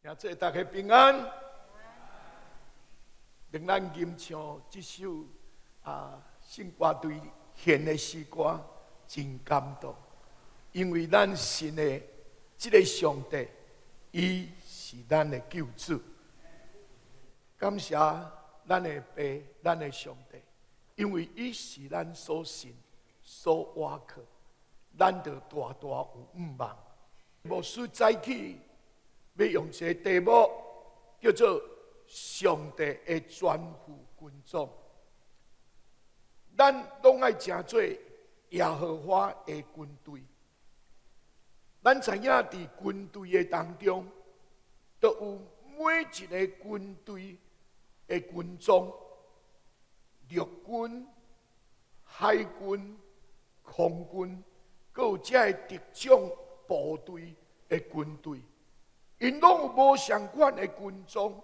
兄姊大家平安。當咱吟唱這首聖歌隊獻的詩歌，真感動，因為咱信的這个上帝，伊是咱的救主。感謝咱的爸，咱的上帝，因為伊是咱所信、所倚靠，咱就大大有向望。牧師早起欲用一个題目叫做上帝的全副軍裝。咱攏愛成做耶和華的軍隊。咱知影佇軍隊的當中，都有每一个軍隊的軍裝，陸軍、海軍、空軍，閣有這个特種部隊的軍隊，𪜶攏有無仝款的軍裝。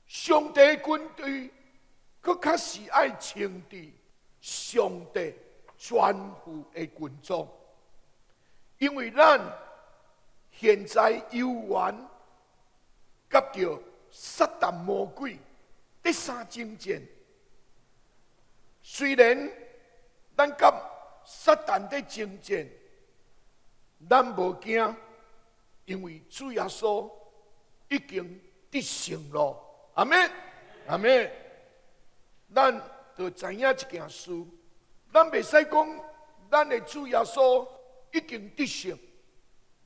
上帝軍隊，閣較是愛穿佇上帝全副的軍裝，因為咱現在有緣佮著撒旦魔鬼佇相爭戰，雖然咱佮撒旦佇爭戰，咱無驚，因為主耶穌已經得勝囉。阿們，阿們。咱就知影一件事，咱袂使講咱的主耶穌已經得勝，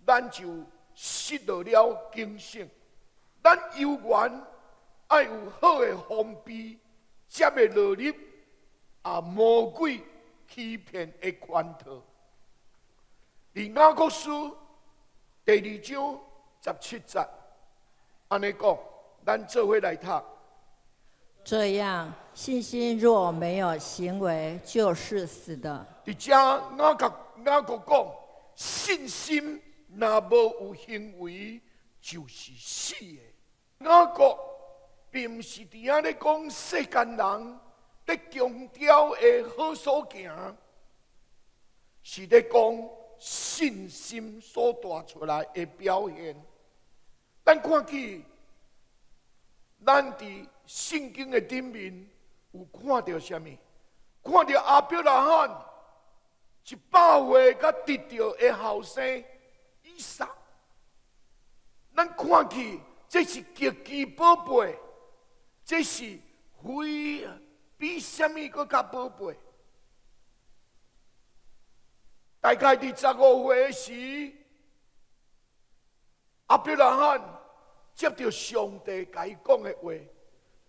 咱就失落了警醒。咱猶原愛有好的防備，才袂落入魔鬼欺騙的圈套。佇雅各書第二章十七節，按呢講，咱做伙來讀。這樣，信心若沒有行為，就是死的。佇遮雅各講，信心若無有行為，就是死的。雅各並毋是佇遐咧講世間人咧強調的好所行，是咧講信心所帶出來的表現。咱看起，咱佇聖經的頂面有看著啥物？看著亞伯拉罕100歲才得著的後生以撒。咱看起這是極其寶貝，這是非比啥物閣較寶貝。大概佇15歲時，亞伯拉罕接著上帝共伊講的話，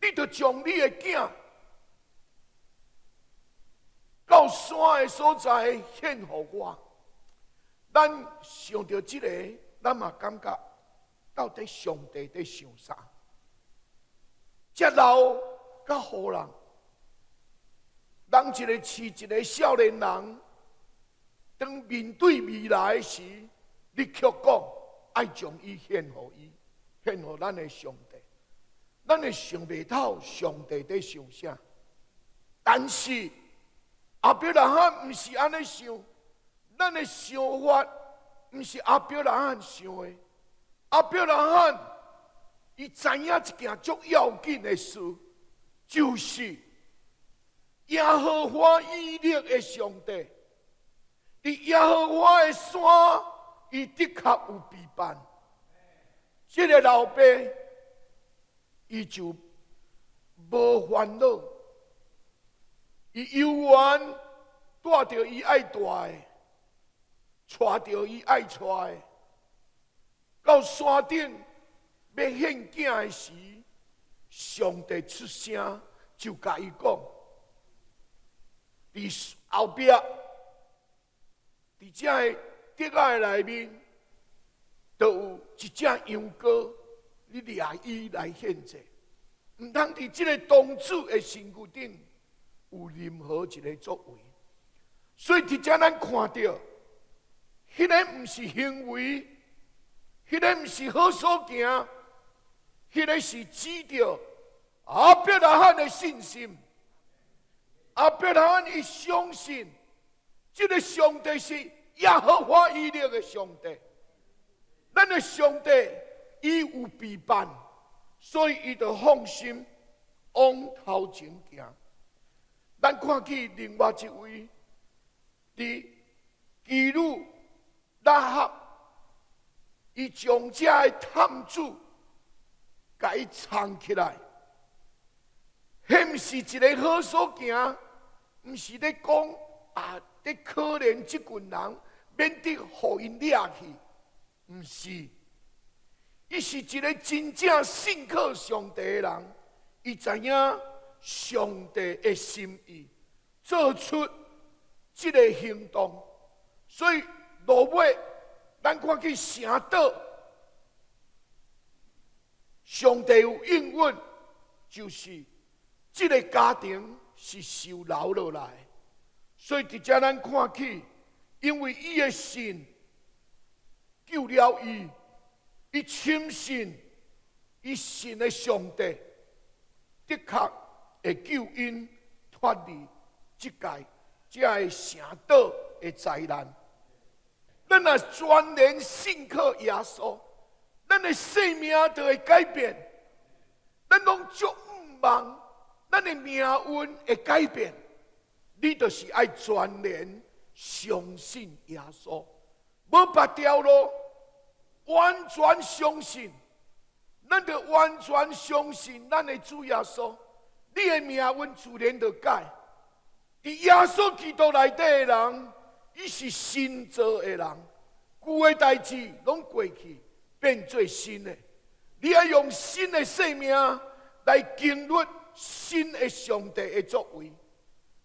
你著將你的囝到山的所在獻予我。咱想著這个，咱嘛感覺到底上帝佇想啥？這老佮予人，人一个飼一个少年人，當面對未來時，你卻講愛將伊獻予伊，獻予咱的上帝。咱會想袂透上帝佇想啥，但是亞伯拉罕毋是按呢想，咱的想法毋是亞伯拉罕想的。亞伯拉罕伊知影一件足要緊的事，就是耶和華以勒的上帝。佇耶和華的山，伊的確有備辦。這个老爸，伊就無煩惱，伊猶原帶著伊愛帶的，帶著伊愛帶的，到山頂欲獻囝的時，上帝出聲就共伊講：佇後壁，佇這个竹仔的內面，就有一隻羊羔，你掠伊來獻祭，毋通佇這个童子的身軀頂有任何一个作為。所以佇遮咱看著，彼个毋是行為，彼个毋是好所行，彼个是指著亞伯拉罕的信心。亞伯拉罕伊相信，這个上帝是耶和華以勒的上帝。咱的上帝伊有備辦，所以伊就放心往頭前行。咱看見另外一位，佇妓女喇合，伊將這个探子共伊藏起來，彼毋是一个好所行，毋是咧講啊，咧可憐這群人，免得予𪜶掠去，毋是，伊是一个真正信靠上帝的人，伊知影上帝的心意，做出這个行動，所以落尾咱看見城倒，上帝有應允，就是這个家庭是受留落來，所以佇遮咱看起，因為伊的信救了伊，伊深信伊信的上帝，的確會救𪜶脫離這屆這个城倒的災難。咱若全然信靠耶穌，咱的生命就會改變。咱攏足向望，咱的命運會改變。你就是愛全然相信耶穌，無別條路，完全相信。咱就完全相信咱的主耶穌，你的命運自然就改。佇耶穌基督內底的人，伊是新造的人，舊的代誌攏過去，變做新的。你愛用新的生命來經歷新的上帝的作為。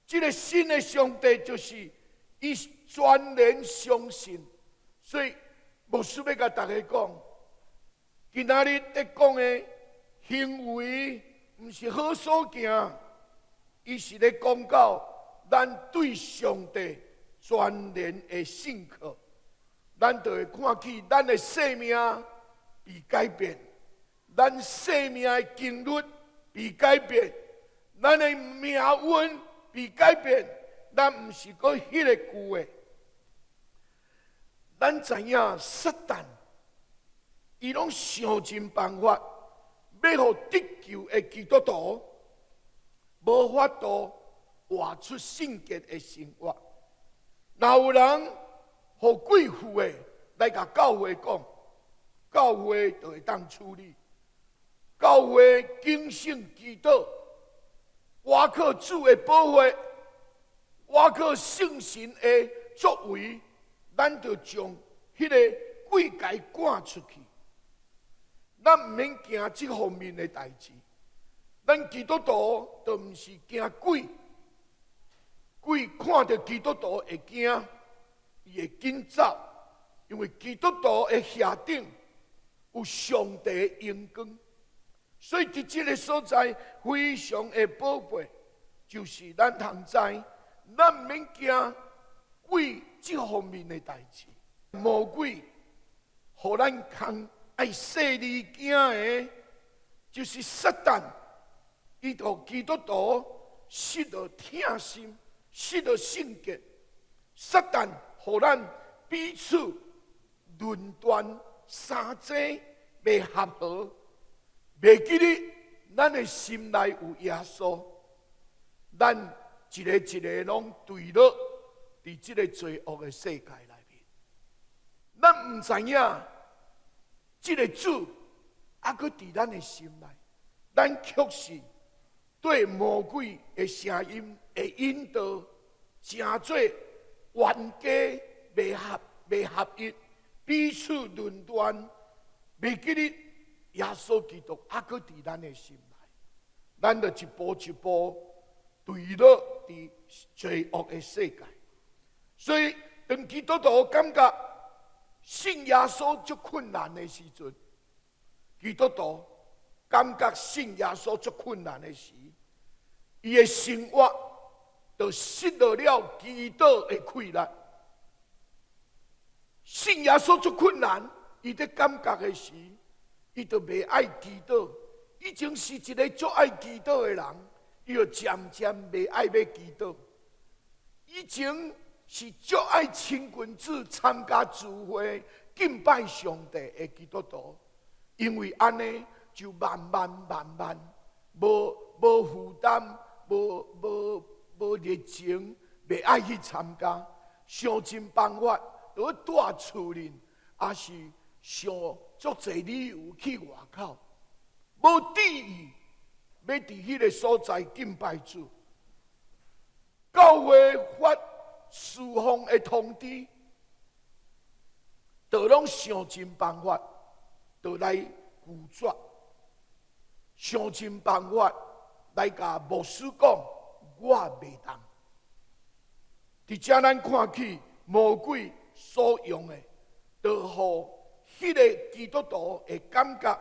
這个新的上帝就是伊全然相信，所以牧師欲共大家講，今仔日咧講的行為毋是好所行，伊是咧講到咱對上帝全然的信靠，咱就會看見咱的生命被改變，咱生命的經歷被改變，咱的命運被改變，咱毋是閣彼个舊的。咱知影撒旦，伊攏想盡辦法，欲予得救的基督徒無法度活出聖潔的生活。若有人予鬼附的來共教會講，教會就會當處理。教會警醒祈禱，倚靠主的保護，倚靠聖神的作為，咱就將彼个鬼共伊趕出去。咱毋免驚這方面的代誌。咱基督徒就毋是驚鬼，鬼看著基督徒會驚，伊會緊走，因為基督徒的額頂有上帝的榮光，所以佇這个所在非常的寶貝，就是咱通知，咱毋免驚鬼這方面的代誌，魔鬼予咱較愛細膩驚的，就是撒旦，伊予基督徒失落疼心，失落聖潔。撒旦予咱彼此論斷三濟袂合和，袂記得咱的心內有耶穌，咱一个一个攏墜落佇這个罪惡的世界內面。咱毋知影，這个主猶閣佇咱的心內，咱卻是對魔鬼的聲音的引導，成做冤家袂合袂合一，彼此論斷，袂記得耶穌基督猶閣佇咱的心內，咱就一步一步墜落佇罪惡的世界。所以，當基督徒感覺信耶穌足困難的時陣，基督徒感覺信耶穌足困難的時，伊的生活就失落了祈禱的氣力。信耶穌足困難，伊佇感覺的時，伊就袂愛祈禱。以前是一个足愛祈禱的人，伊就漸漸袂愛欲祈禱。以前是足愛親近主、參加聚會、敬拜上帝的基督徒，因為按呢就慢慢慢慢無負擔，無熱情，袂愛去參加，想盡辦法佇蹛厝裡，抑是想足濟理由去外口，無志意欲佇彼个所在敬拜主。教會發事奉的通知，就攏想盡辦法，就來拒絕，想盡辦法來共牧師講，我袂當。佇遮咱看起魔鬼所用的，就予彼个基督徒會感覺，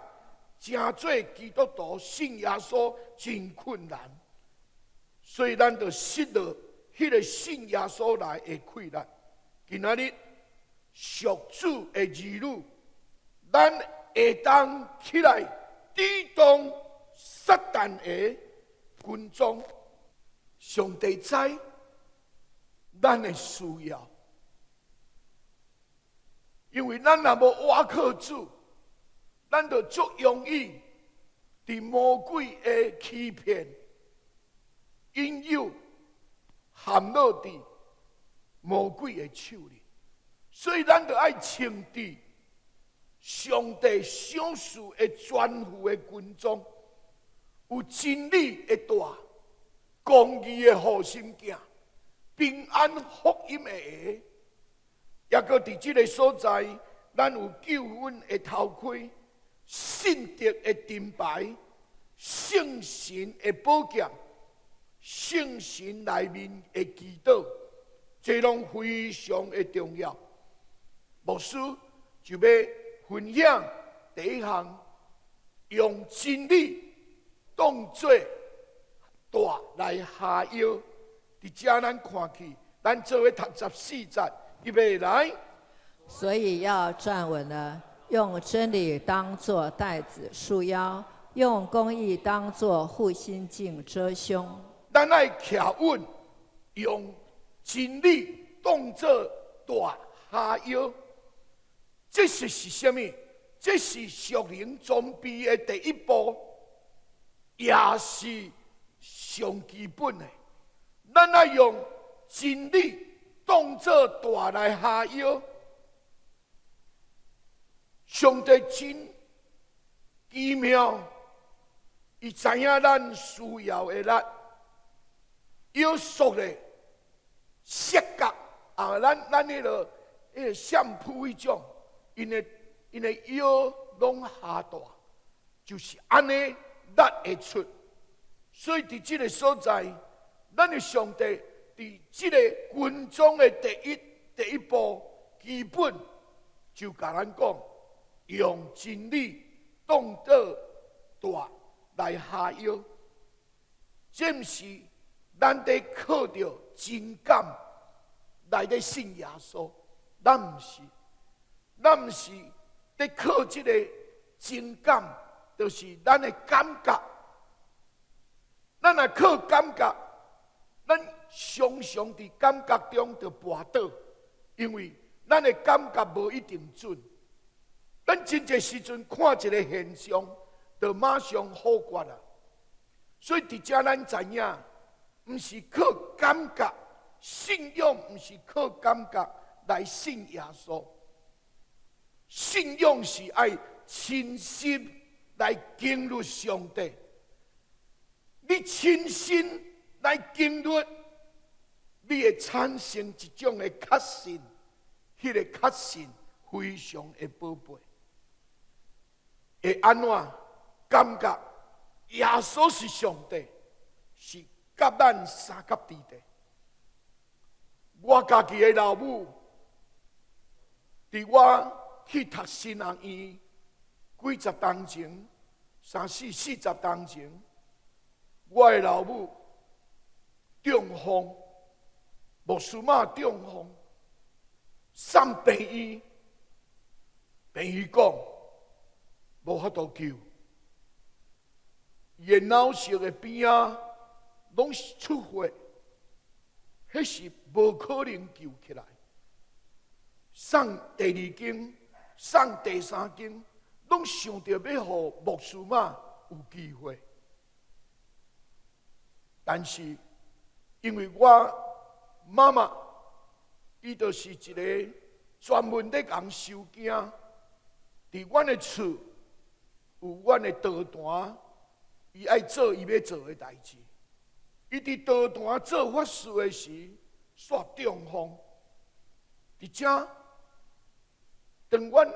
成做基督徒信耶穌真困難，所以咱就失落彼个信耶穌來的氣力。今仔日屬主的兒女，咱會當起來抵擋撒旦的軍裝。上帝知咱的需要，因為咱若無倚靠主，咱就足容易佇魔鬼的欺騙、引誘，陷落佇魔鬼的手裡。所以咱就愛穿佇上帝賞賜的全副的軍裝，有真理的帶，公義的護心鏡，平安福音的鞋，抑閣佇這个所在，咱有救恩的頭盔，信德的盾牌，聖神的寶劍，聖神內面的祈禱，這攏非常的重要。牧師就欲分享第一項，用真理當做帶來哈腰。佇遮咱看去，咱做伙讀14節，預備來。所以要站穩了，用真理當作帶子束腰，用公義當作護心鏡遮胸。咱愛徛穩，用真理當作帶哈腰。這是啥物？這是屬靈裝備的第一步，也是上基本的。咱愛用真理當作帶來哈腰。上帝真奇妙，伊知影咱需要的力，約束的摔角啊，咱彼个相撲彼種，𪜶的腰攏哈帶，就是按呢力會出。所以佇這个所在，咱的上帝佇這个軍裝的第一步，基本就共咱講，用真理當作帶來哈腰，這毋是咱佇靠著情感來咧信耶穌，咱毋是佇靠這個情感，就是咱的感覺。咱若靠感覺，咱常常佇感覺中就跋倒，因為咱的感覺無一定準。咱真濟時陣看一个現象，就馬上否決啊。所以佇遮咱知影，毋是靠感覺，信仰毋是靠感覺來信耶穌。信仰是愛親身來經歷上帝。你親身來經歷，你會產生一種的確信，彼个確信非常的寶貝。會按怎感覺耶穌是上帝，是佮咱相佮佇的。我家己的老母，佇我去讀神學院幾十冬前，三四四十冬前，我的老母中風，牧師媽中風，送病院，病院講無法度救，伊的腦室的邊仔攏是出血，彼是無可能救起來。送第二間，送第三間，攏攏想著欲予牧師媽有機會，但是因為我媽媽，伊就是一个專門咧共收驚，佇阮的厝有阮的道壇，伊愛做伊欲做的代誌。伊佇道壇做法事的時，煞中風。佇遮，當阮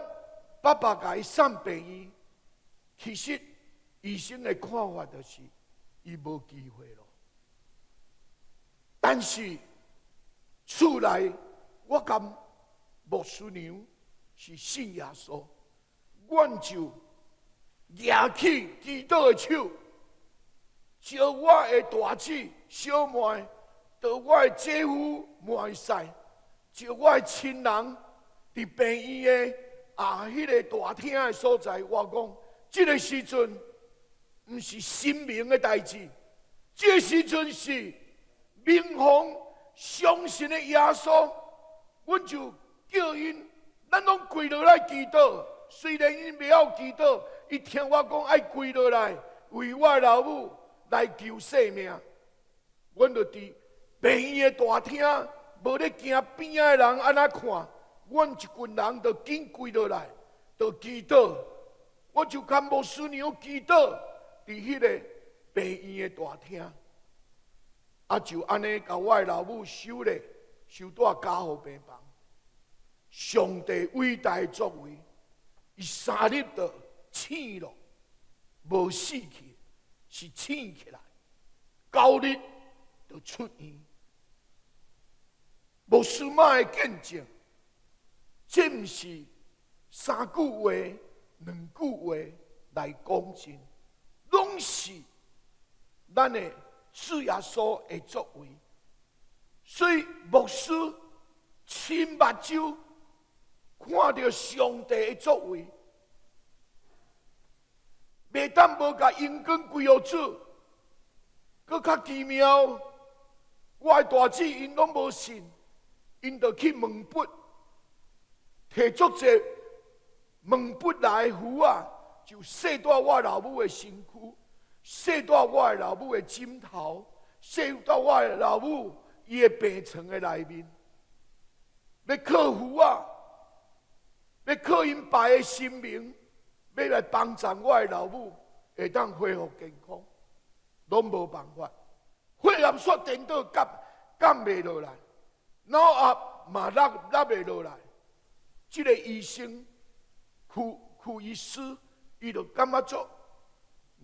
爸爸共伊送病院，其實醫生的看法就是伊無機會咯。但是厝內我佮牧師娘是信耶穌，阮就舉起祈禱的手，招我的大姊、小妹，到我的姐夫妹婿，招我的親人，佇病院的彼个大廳的所在，我講，這个時陣毋是神明的代誌，這个時陣是民防相信的耶穌，阮就叫𪜶，咱攏跪落來祈禱。雖然𪜶袂曉祈禱，伊聽我講愛跪落來，為我的老母來求性命。阮就佇病院的大廳，無咧驚邊仔的人按怎看，阮一群人就緊跪落來，就祈禱。我就共牧師娘祈禱，佇彼个病院的大廳。啊，就按呢，共我的老母收咧，收蹛加護病房。上帝偉大的作為，伊3日就醒了，無死去，是醒起來。9日就出院。牧師媽的見證，這毋是三句話、兩句話來講盡，攏是咱的主耶穌的作為。所以牧師親目睭看著上帝的作為，袂當無共榮光歸予主，閣較奇妙。我的大姊𪜶攏無信，𪜶就去問卜，提足濟問卜來的符仔，就繫佇我老母的身軀，繫佇我的老母的枕頭，繫佇我的老母伊的病床的內面，欲靠符仔，欲靠𪜶拜的神明，欲來幫助我的老母會當恢復健康，攏無辦法。血壓煞顛倒，降降袂落來，腦壓嘛落落袂落來。這个醫生，區區醫師，伊就感覺足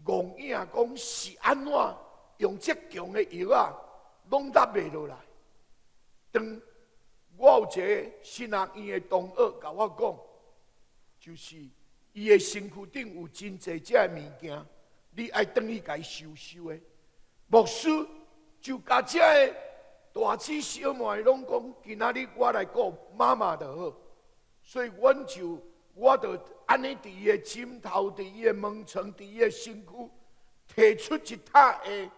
戇影，講是按怎用這強的藥仔，攏落袂落來。當我有一个神學院的同學共我講，就是伊的身軀頂有真濟這个物件，你愛轉去共伊收收的。牧師就共這个大姊小妹攏講，今仔日我來顧媽媽就好。所以，阮就我就按呢佇伊的枕頭、佇伊的門床、佇伊的身軀，提出一塔的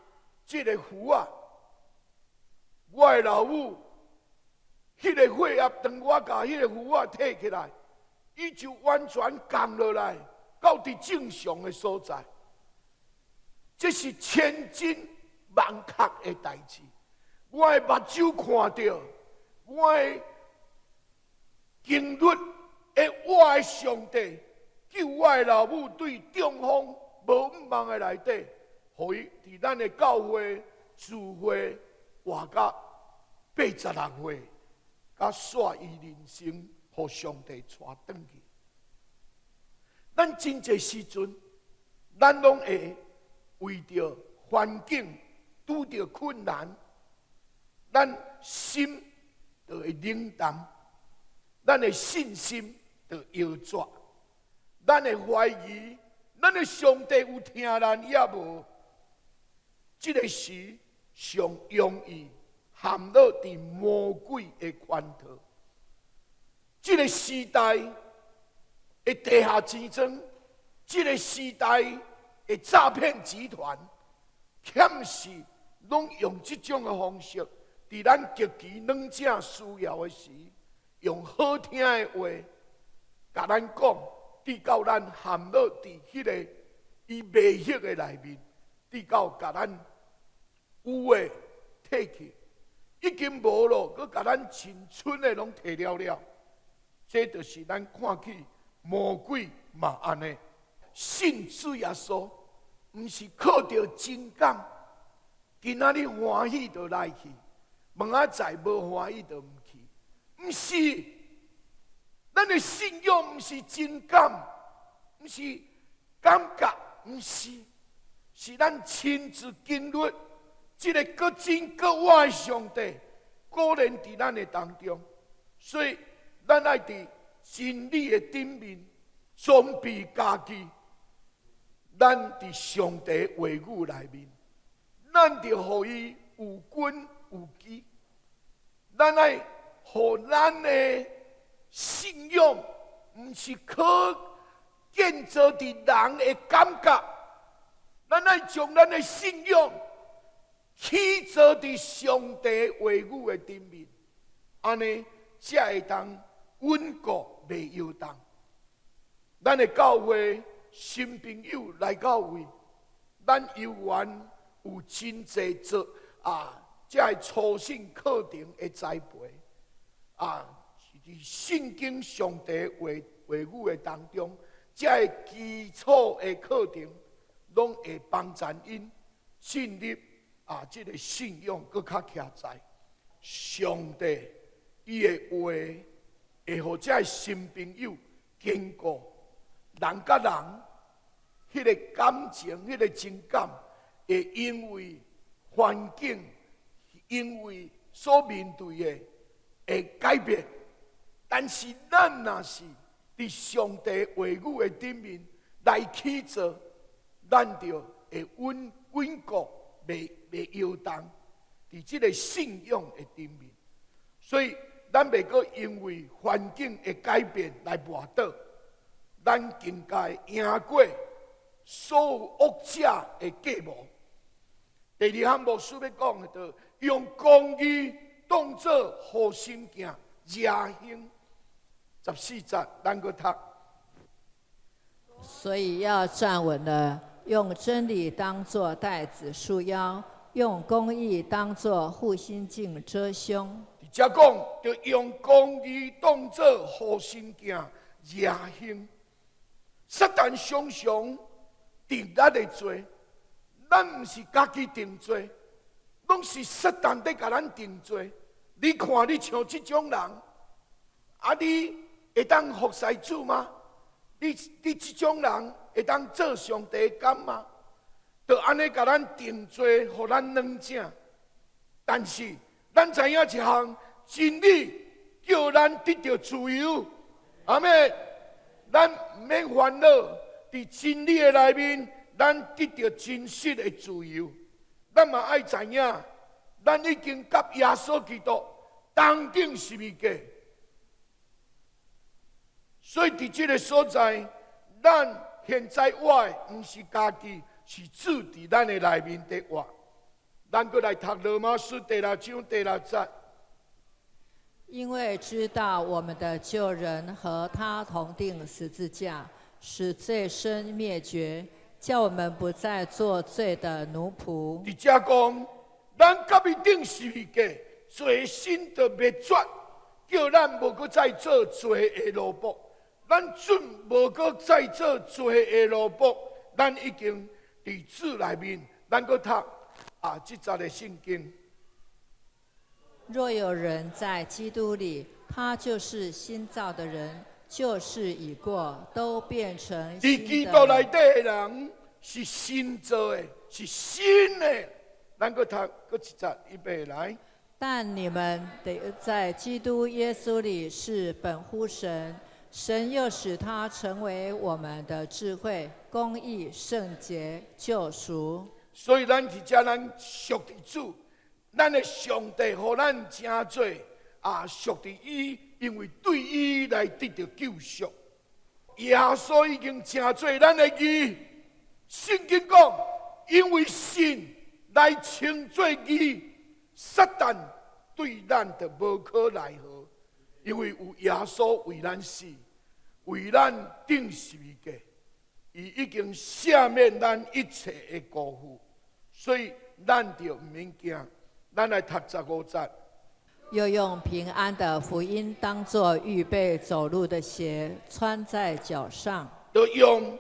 這个符仔。我的老母，彼个血壓，當我共彼个符仔提起來，伊就完全降落來，到佇正常的所在。這是千真萬確的代誌。我的目睭看著，我的經歷的我的上帝救我的老母對中風無毋望的內底，予伊佇咱的教會聚會活到86歲，佮煞伊人生，予上帝帶轉去。咱真濟時陣，咱攏會為著環境拄著困難，咱心就會冷淡，咱的信心就搖逝，咱會懷疑，咱的上帝有聽咱抑無？這个時上容易陷落佇魔鬼的圈套。這个時代的地下錢莊，這个時代的詐騙集團，欠是攏用這種的方式，佇咱極其軟正需要的時，用好聽的話，共咱講，直到咱陷落佇彼个伊迷惑的內面，直到共咱有的提去，已經無咯，閣共咱青春的攏提了了。這就是咱看起魔鬼嘛按呢，信主耶穌，毋是靠著情感，今仔日歡喜就來去，明仔載無歡喜就毋去，毋是。咱的信仰毋是情感，毋是感覺，毋是，是咱親自經歷這个閣真閣活的上帝，果然佇咱的當中，所以咱愛佇真理的頂面裝備家己，咱佇上帝話語內面，咱著予伊有根有基，咱愛予咱的信仰毋是靠建造佇人的感覺，咱愛將咱的信仰起造佇上帝話語的頂面，按呢才會當穩固袂搖動。咱的教會新朋友來到位，咱猶原有真濟做啊，這个初信課程的栽培啊。佇聖經上帝話話語的當中，這个基礎的課程，攏會幫助𪜶進入啊，這个信仰閣較徛在。上帝伊的話會予這个新朋友堅固，人佮人彼个感情、彼个情感，會因為環境、因為所面對的會改變。但是咱若是佇上帝話語的頂面來起造，咱就會穩穩固，袂袂搖動，佇這个信仰的頂面。所以咱袂閣因為環境的改變來跋倒，咱更加贏過所有惡者的計謀。第二項牧師欲講的，就用公義當做護心鏡，遮胸。14節，咱閣讀。所以要站穩了，用真理當作帶子束腰，用公義當作護心鏡遮胸。這講，就用公義當作護心鏡遮胸。撒旦常常定咱的罪，咱毋是家己定罪，攏是撒旦佇共咱定罪。你看，你像這種人，啊，你會當服侍主嗎？你這種人會當做上帝的工嗎？就按呢共咱定罪，予咱軟正。但是咱知影一項真理，叫咱得著自由。阿們，咱毋免煩惱，佇真理的內面，咱得著真實的自由。咱嘛愛知影，咱已經佮耶穌基督同釘十字架。所以佇這个所在，咱現在活的毋是家己，是主佇咱的內面佇活。咱閣來讀羅馬書第六章第六節。因為知道我們的舊人和他同釘十字架，使罪身滅絕，叫我們不再做罪的奴僕。佇遮講，咱佮伊釘十字架，罪身就滅絕，叫咱無閣再做罪的奴僕。咱準無閣再做罪的奴僕，咱已經佇主內面，咱閣讀啊，這節的聖經。若有人在基督裡，他就是新造的人，舊事已過，都變成佇基新的督內底的人是新造的，是新的。咱閣讀閣一節，預備來。但你們得在基督耶穌裡是本乎神，神又使他成為我們的智慧、公義、聖潔、救贖。所以咱佇遮咱屬佇主，咱的上帝予咱成做啊屬佇伊，因為對伊來得著救贖。耶穌已經成做咱的義。聖經講，因為信來稱做義，撒旦對咱就無可奈何，因為有耶穌為咱死，為咱釘十字架，伊已經赦免咱一切的辜負，所以咱就毋免驚。咱來讀15節。又用平安的福音當作預備走路的鞋穿在腳上。就用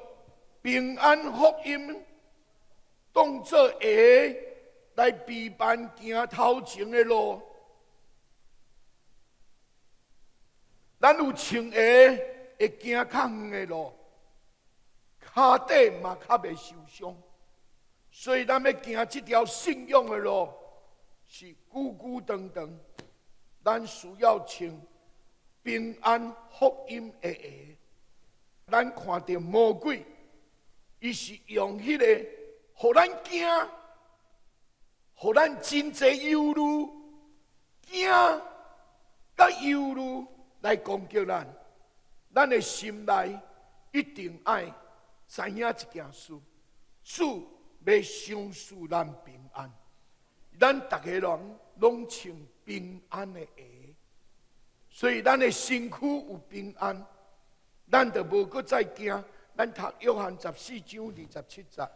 平安福音當作鞋來備辦行頭前的路。咱有穿鞋會行較遠的路，跤底嘛較袂受傷。所以咱欲行這條信仰的路是久久長長，咱需要穿平安福音的鞋。咱看著魔鬼，伊是用彼個，予咱驚，予咱真濟憂慮、驚佮憂慮來攻擊咱。咱的心內一定愛知影一件事：主欲賞賜咱平安。咱逐个人攏穿平安的鞋，所以咱的身軀有平安，咱就無閣再驚。咱讀約翰14章27節。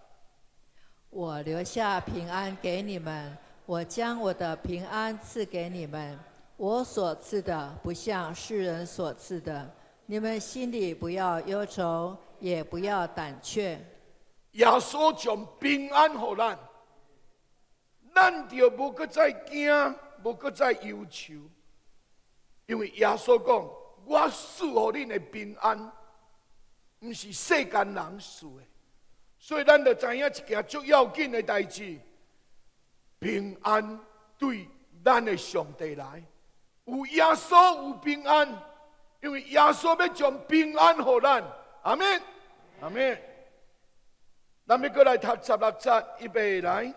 我留下平安給你們，我將我的平安賜給你們。我所賜的不像世人所賜的。你們心裡不要憂愁，也不要膽怯。耶穌將平安予咱，咱就無閣再驚，無閣再憂愁，因為耶穌講：我賜予恁的平安，毋是世間人賜的。所以咱就知影一件足要緊的代誌，平安對咱的上帝來，有耶穌有平安，因為耶穌欲將平安予咱。阿們，阿們。咱欲閣來讀16節，預備來。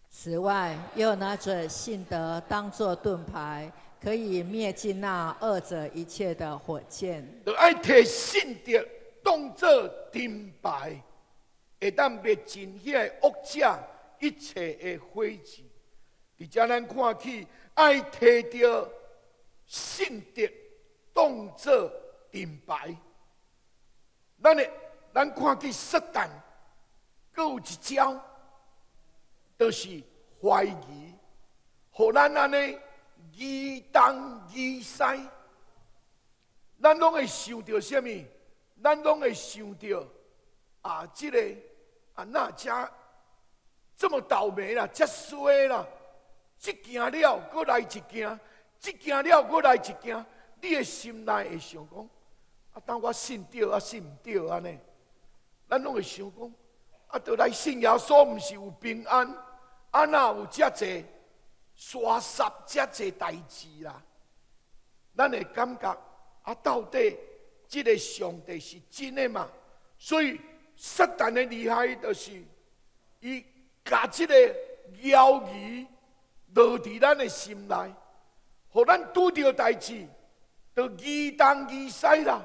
此外，又拿着信德當作盾牌，可以滅盡那惡者一切的火箭。就愛提信德當作盾牌，會當滅盡彼个惡者一切的火箭。佇遮咱看起，愛提著信德當作盾牌。咱看見撒旦，閣有一招，就是懷疑，予咱按呢疑東疑西，咱攏會想著啥物？咱攏會想著啊，這个啊，哪遮這麼倒楣啦，遮衰啦！這件了，閣來一件；這件了，閣來一件。你的心內會想講：啊，當我信對啊，信毋對按呢？咱攏會想講：啊，著來信耶穌，毋是有平安？啊，哪有遮濟沙澀遮濟代誌啦？咱會感覺啊，到底這个上帝是真的嗎？所以撒旦的厲害就是伊共這个謠言落佇咱的心內，予咱拄著代誌，就疑東疑西啦，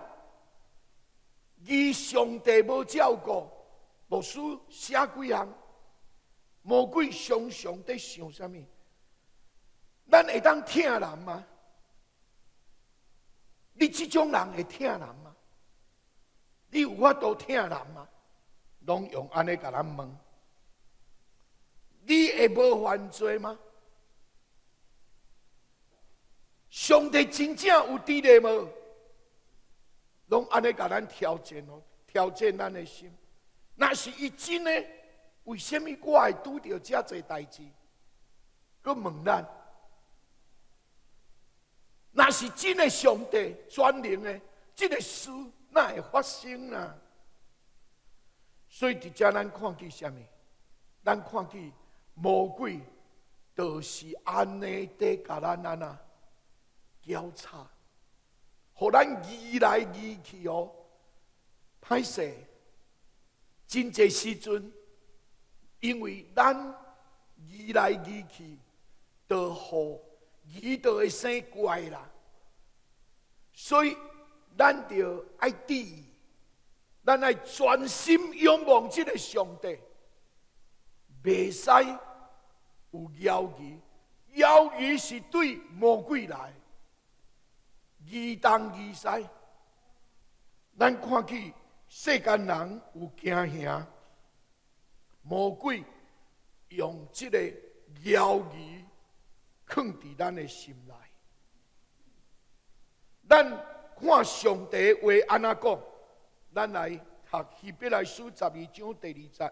疑上帝無照顧，牧師寫幾項，魔鬼常常佇想啥物？咱會當疼人嗎？你這種人會疼人嗎？你有法度疼人嗎？攏用按呢共咱問。你會無犯罪嗎？上帝真正有佇咧無？攏按呢共咱挑戰哦，挑戰咱的心。若是伊真的，為啥物我會拄著遮濟代誌？閣問咱，若是真的上帝全能的，這个事哪會發生啊？所以佇遮咱看見啥物？咱看見魔鬼就是按呢佇共咱按呢攪吵，予咱疑來疑去哦，歹勢，真濟時陣，因為咱疑來疑去，就予疑就會生怪啦。所以咱著愛注意，咱愛專心仰望這个上帝，袂使有猶疑，猶疑是對魔鬼來，疑東疑西。咱看見世間人有驚嚇，魔鬼用這个謠言囥佇咱的心內。咱看上帝話按怎講，咱來讀希伯來書12章第2節。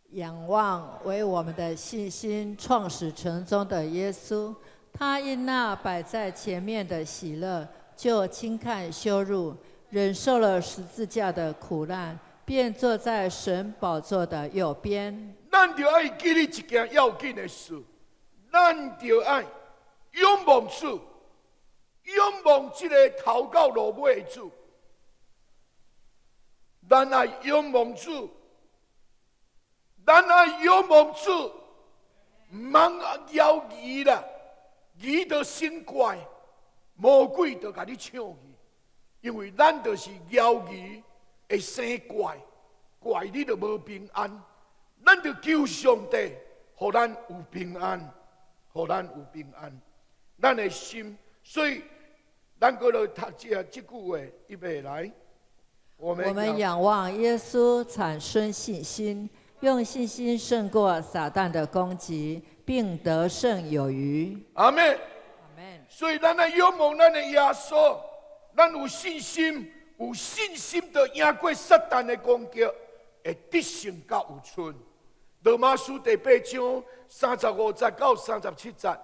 仰望為我們的信心創始成終的耶穌，他因那擺在前面的喜樂，就輕看羞辱，忍受了十字架的苦難，便坐在神寶座的右邊。咱著愛記得一件要緊的事，咱著愛仰望主，仰望這个頭到落尾的主。咱愛仰望主，咱愛仰望主，毋通猶疑啦，疑就生怪，魔鬼就共你搶去，因為咱就是猶疑會生怪，怪你就無平安。咱就求上帝，予咱有平安，予咱有平安。咱的心，所以咱閣來讀這句話，預備來。我們仰望耶穌，產生信心，用信心勝過撒旦的攻擊，並得勝有餘。阿們。阿們。所以咱愛仰望咱的耶穌，咱有信心，有信心就贏過撒旦的攻擊，會得勝甲有剩。羅馬書第8章35節到37節。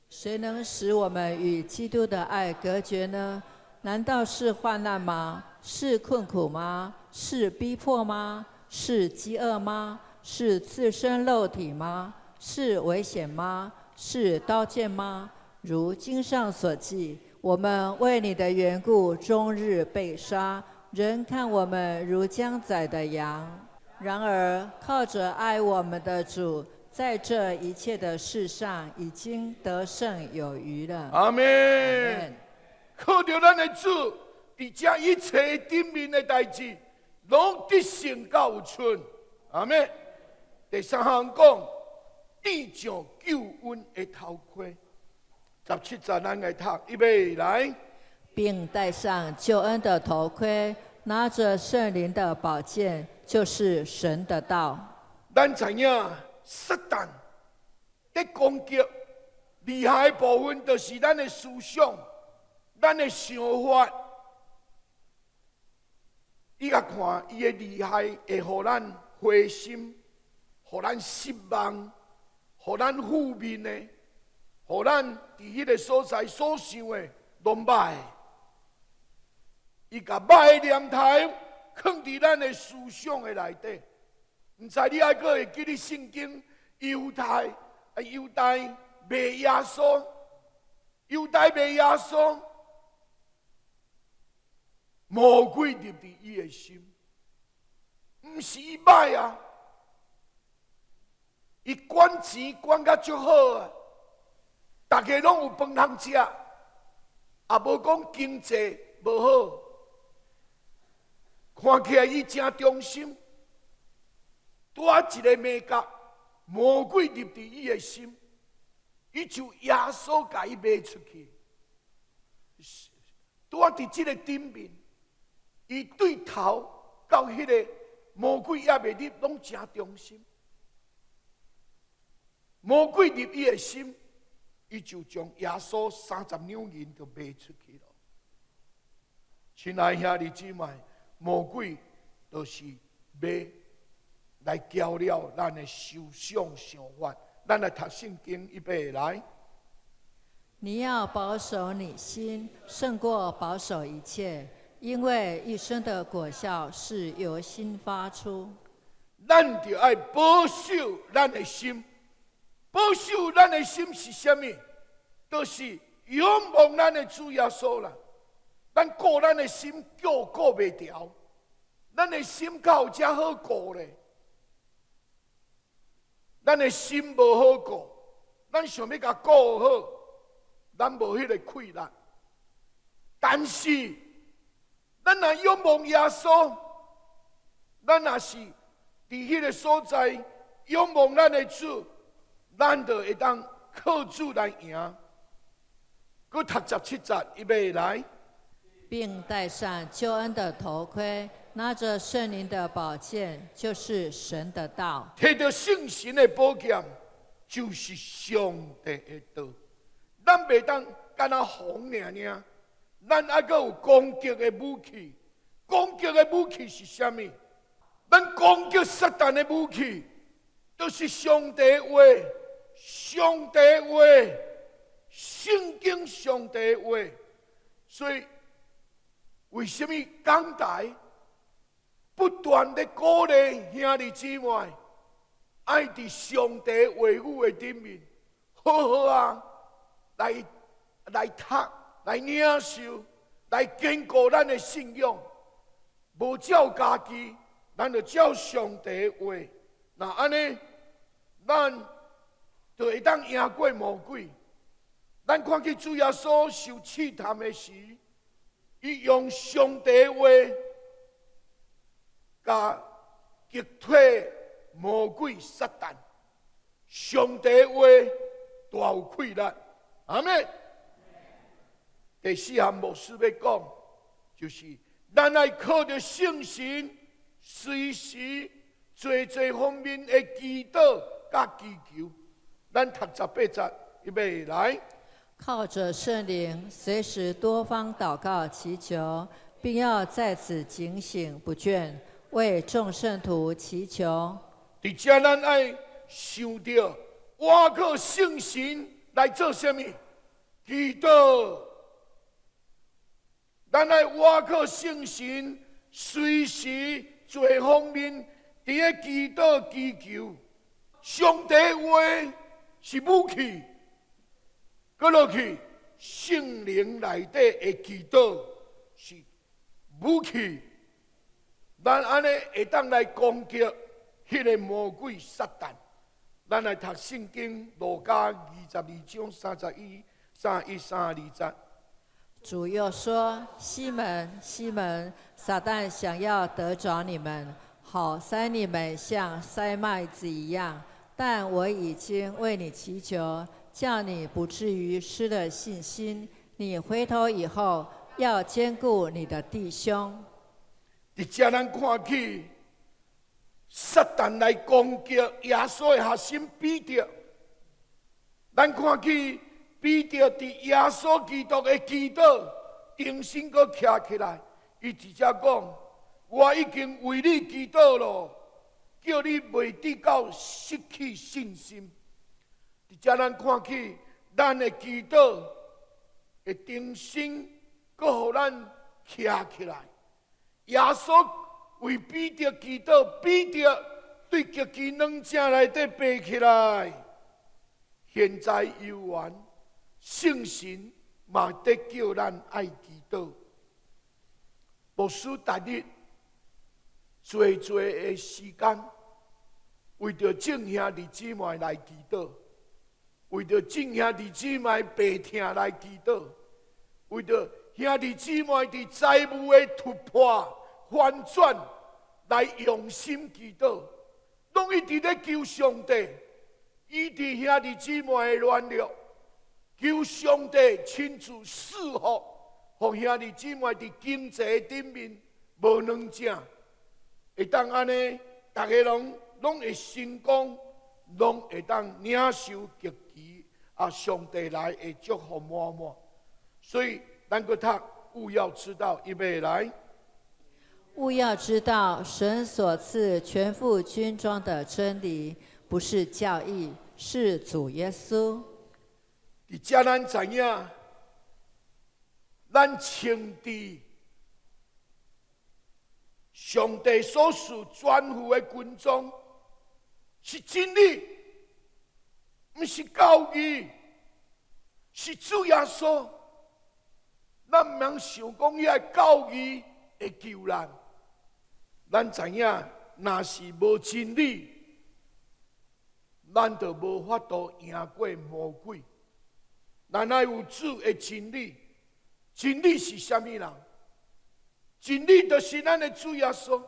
誰能使我們與基督的愛隔絕呢？難道是患難嗎？是困苦嗎？是逼迫嗎？是飢餓嗎？是赤身露體嗎？是危險嗎？是刀劍嗎？如經上所記，我們為你的緣故終日被殺，人看我們如將宰的羊。然而靠着愛我們的主，在這一切的事上已經得勝有餘了。阿們。靠著咱的主，佇這一切頂面的代誌，攏得勝甲有剩。阿們。第三項講，戴上救恩的頭盔。17節咱來讀，預備來。並戴上救恩的頭盔，拿着聖靈的寶劍，就是神的道。咱知影，撒旦的攻擊厲害的部分，就是咱的思想、咱的想法。伊共看，伊的厲害會予咱灰心，予咱失望，予咱負面的，予咱佇彼个所在所想的攏歹。伊共歹的念頭囥佇咱的思想的內底。毋知你猶閣會記得聖經猶大啊，猶大賣耶穌，猶大賣耶穌，魔鬼入佇伊的心，毋是伊歹啊，伊管錢管甲足好啊，逐家攏有飯通食，也無講經濟無好，看起來伊誠忠心。拄仔一个眉角，魔鬼入佇伊的心，伊就耶穌共伊賣出去。拄仔佇這个頂面，伊對頭到彼个魔鬼猶未入，攏誠忠心。魔鬼入伊的心，伊就將耶穌30兩銀就賣出去了。親愛兄弟姊妹，魔鬼就是欲來攪擾咱的思想想法。咱來讀聖經，預備來。你要保守你心，勝過保守一切，因為一生的果效是由心發出。咱就愛保守咱的心，保守咱的心是啥物？就是仰望咱的主耶穌啦。咱顧咱的心，叫顧袂牢，咱的心敢有遮好顧咧？咱的心無好顧，咱想欲共顧好，咱無彼个氣力。但是，咱若仰望耶穌，咱若是佇彼个所在仰望咱的主，咱就會當靠主來贏。閣讀17節，預備來。並戴上救恩的頭盔，拿着聖靈的寶劍，就是神的道。提著聖神的寶劍，就是上帝的道。咱袂當干焦防爾爾，咱猶閣有攻擊的武器。攻擊的武器是啥物？咱攻擊撒旦的武器，就是上帝話，上帝話，聖經上帝話。所以，為啥物講台不斷的鼓勵兄弟姊妹，愛佇上帝話語的頂面，好好啊，來讀，來領受，來堅固咱的信仰。無照家己，咱就照上帝話。若按呢，咱就會當贏過魔鬼。咱看見主耶穌受試探的時，伊用上帝話，共擊退魔鬼撒旦。上帝話大有氣力，阿們。第四項牧師欲講，就是咱愛靠著聖神，隨時濟濟方面的祈禱佮祈求。咱讀18節，預備來。靠着聖靈，隨時多方禱告祈求，並要在此警醒不倦，為眾聖徒祈求。佇遮咱愛想著，倚靠聖神來做啥物？祈禱。咱愛倚靠聖神，隨時濟方面佇咧祈禱祈求。上帝話是武器，閣落去聖靈內底的祈禱是武器。咱按呢會當來攻擊彼个魔鬼撒旦。咱來讀聖經路加22章31、31、32節。主又說：“西門，西門，撒旦想要得著你們，好篩你們像篩麥子一樣。但我已經為你祈求，叫你不至於失了信心。你回頭以後，要堅固你的弟兄。” 佇遮咱看見撒旦來攻擊耶穌的學生彼得，咱看見彼得佇耶穌基督的祈禱，重新閣徛起來，伊直接講：我已經為你祈禱咯，叫你袂致到失去信心。佇遮咱看見咱的祈禱會重新閣予咱徛起來。耶穌為彼得祈禱，彼得對極其軟正內底爬起來。現在猶原聖神嘛佇叫咱愛祈禱。牧師逐日濟濟的時間，為著眾兄弟姊妹來祈禱，為著眾兄弟姊妹病痛來祈禱，為著兄弟姊妹佇財務的突破翻轉來用心祈禱，攏一直咧求上帝，醫治兄弟姊妹的軟弱，求上帝親自賜福，予兄弟姊妹佇經濟頂面無軟正，會當按呢，逐家攏攏會成功，攏會當領受極其啊上帝來的祝福滿滿。所以，咱閣讀，務要知道，預備來。務要知道，神所賜全副軍裝的真理，不是教義，是主耶穌。佇遮咱知影，咱穿佇上帝所賜全副的軍裝，是真理，毋是教義，是主耶穌。咱毋通想講遐个教義會救咱，咱知影，若是無真理，咱就無法度贏過魔鬼。咱愛有主的真理，真理是啥物人？真理就是咱的主耶穌。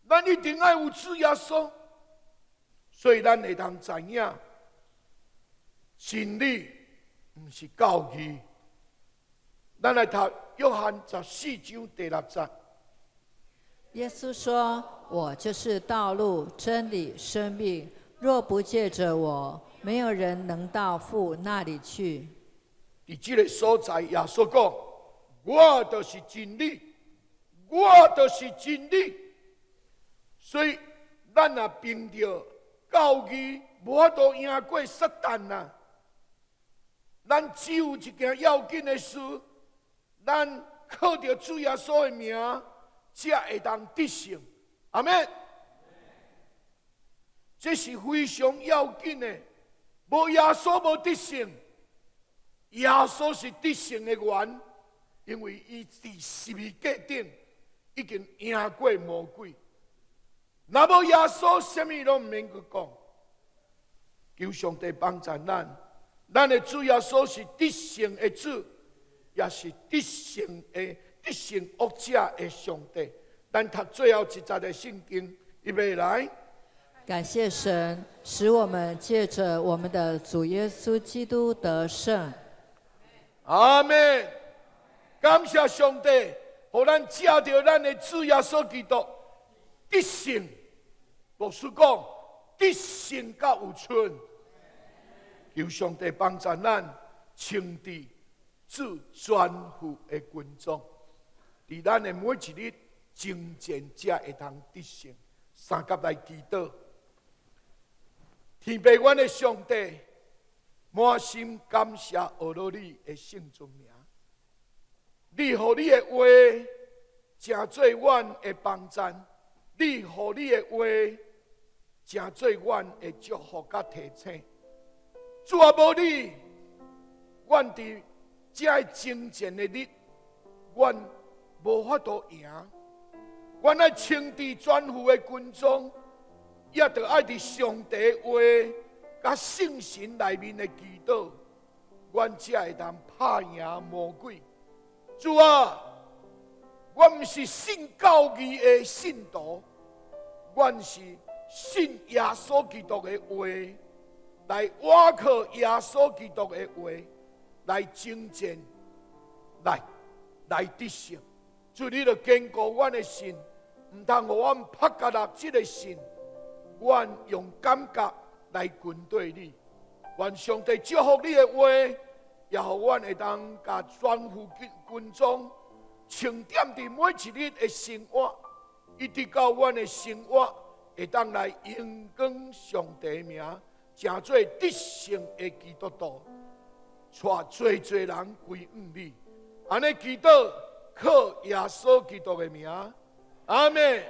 咱一定愛有主耶穌，所以咱會當知影，真理毋是教義。咱來讀約翰14章第6節。耶穌說：我就是道路、真理、生命，若不借著我，沒有人能到父那裡去。佇這个所在，耶穌講：我就是真理，我就是真理。所以，咱若憑著教義，無法度贏過撒旦啊！咱只有一件要緊的事，咱靠著主耶穌的名，才會當得勝。阿們。這是非常要緊的。無耶穌無得勝，耶穌是得勝的源，因為伊佇十字架頂已經贏過魔鬼。若無耶穌，啥物攏毋免閣講。求上帝幫助咱，咱的主耶穌是得勝的主，也是得勝的得勝惡者的上帝。咱讀最後一節的聖經，預備來。感謝神，使我們借著我們的主耶穌基督得勝。阿們。感謝上帝，予咱藉著咱的主耶穌基督得勝。牧師講，得勝甲有剩。求上帝幫助咱，穿戴做全副的軍裝，佇咱的每一日征戰，才會當得勝。三佮來祈禱。天父，阮的上帝，滿心感謝阿羅你的聖尊名。你予你的話，成做阮的幫贊；你予你的話，成做阮的祝福佮提醒。主啊，無你，阮佇這个征戰的日，阮無法度贏。阮愛穿戴全副的軍裝，也著愛佇上帝話佮聖神內面的祈禱，阮才會當拍贏魔鬼。主啊，阮毋是信教義的信徒，阮是信耶穌基督的話，來倚靠耶穌基督的話，來征戰，來得勝。主，你著堅固阮的信，毋通予阮拍甲落這个信。阮用感覺來跟綴你，願上帝祝福你的話，也予阮會當共全副軍裝穿點佇每一日的生活，一直到阮的生活會當來榮光上帝名，成做得勝的基督徒，帶濟濟人歸向你。按呢祈禱，靠耶穌基督的名，阿們。